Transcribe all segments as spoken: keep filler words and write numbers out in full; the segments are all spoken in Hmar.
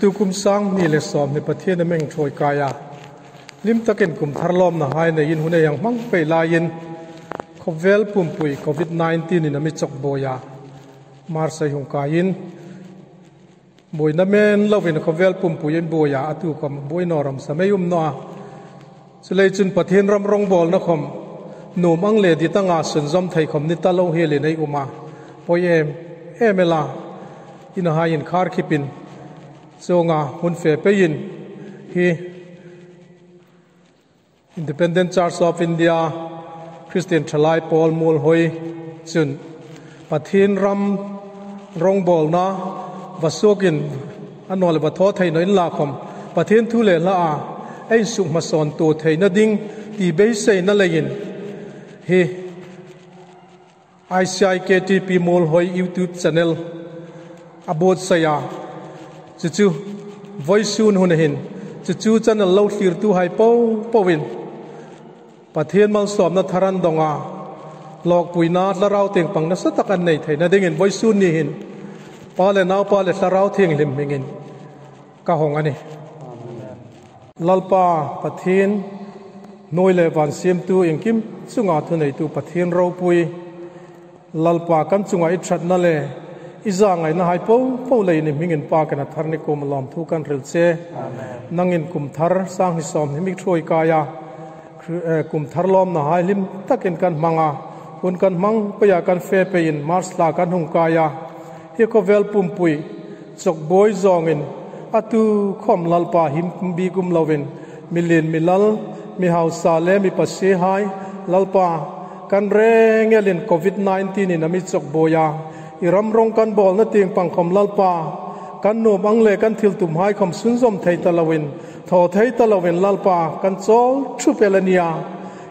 Tukum sang hni le sawmhni Pathiena mi hung ṭhuoi kai a, hlim takin kum thar lawmna hai neiin hun ei hang hmang pei laiin, khawvel pumpui covid nineteen in a mi chawk buoi a, March ei hung kaiin, buoina men loin khawvel pumpui in buoi a, a tu khawm buoi naw ram sa mei um naw a. Chuleiin chun Pathien ram rongbawlna khawm nuom ang le dit anga sunzawm thei khawm ni ta lo hielin ei um a, poi em em el a, inhai inkhar khipin, chuonga hun fe peiin hi Independent Church of India Christian Thalai Pawl Muolhoi chun Pathien ram rongbawlna va suokin, a naw leh va thaw thei naw inla khawm, Pathien thu le hla a ei suk hmasawntu theina ding ti beiseina leiin hi I C I K T P Muolhoi YouTube channel a buotsai a. Chu chu vawisun hun hin chu chu channel lo thlirtuhai popoin Pathien malsawmna thar an dong a, lawkpuina thlarau tieng pang nasa tak an nei theina dingin vawisun ni hin Pa le Naupa le Thlarau Thienghlim hmingin ka hawng a nih. Lalpa Pathien, hnuoi le van siemtu, iengkim chunga thuneitu Pathien ropui, Lalpa, kan chunga i ṭhatna le i zangainahai popo leiin i hming inpakin a thar ni kuoma lawmthu kan hril che. Amen. Nangin kum thar sang hni sawmhni mi ṭhuoi kai a, Khri-, eh, kum thar lawmnahai hlim takin kan hmang a, hun kan hmang pei a, kan fe peiin March thla kan hung kai a, hi khawvel pumpui chawk buoi zawngin, a tu khawm Lalpa him bik um loin, mi lien mi lal, mi hausa le mi pasiehai, Lalpa, kan reng elin covid nineteen in a mi chawk buoi a, i ram rongbawlna tieng pang khawm Lalpa, kan nuom ang le kan thiltumhai khawm sunzawm thei ta loin, thaw thei ta loin Lalpa, kan chawl thup el a nih a.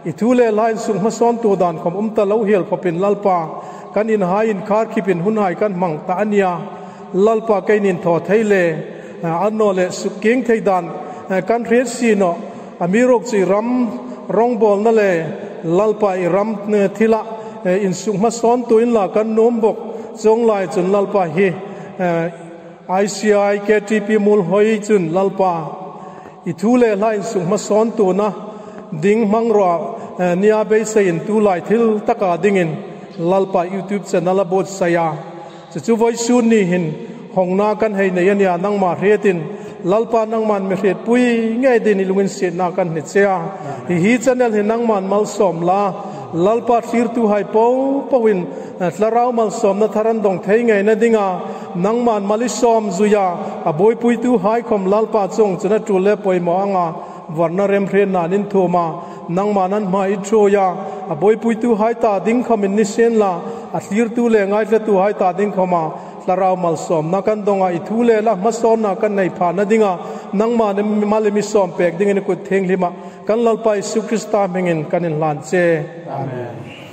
I thu le hla insuk hmasawntu dan khawm um ta lo hiel khawpin Lalpa, kan inhai inkhar khipin hunhai kan hmang ta a nih a. Lalpa, keinin thaw thei le, a, a naw leh sukkieng thei dan, a, kan hriet si nawh. Amiruokchu i ram rongbawlna le Lalpa, i ram, a, thila, a, insuk hmasawntu inla kan nuom bawk. Chuong lai chun Lalpa hi, a, I C I K T P Muolhoi chun Lalpa, i thu le hla insuk hmasawntuna ding hmangruo, eh, nia beiseiin tulai thil taka dingin Lalpa YouTube channel a buotsai a. Chu chu vawisun ni hin hawngna kan hei nei a nih a, nangma hrietin, Lalpa, nangman mi hrietpui ngei dingin i lunginsietna kan hni che a. Hi, hi channel hi nangman malsawm la, Lalpa, thlirtuhai popoin, eh, thlarau malsawmna thar an dong thei ngeina dinga nangman mal i sawm zui a, a buoipuituhai khawm Lalpa, chuong chun a tul le poimaw anga varna remhrietna an inthuom a, nangman an hma i ṭhuoi a, a buoipuituhai ta ding khawmin ni sien la, a thlirtu le ngaithlatuhai ta ding khawma thlarau malsawmna kan dong a, i thu le hla hmasawnna kan nei phana dinga nangman mal i mi sawm pek dingin i kut thienghlima kan Lalpa Isu Krista hmingin kan inhlan che. Amen.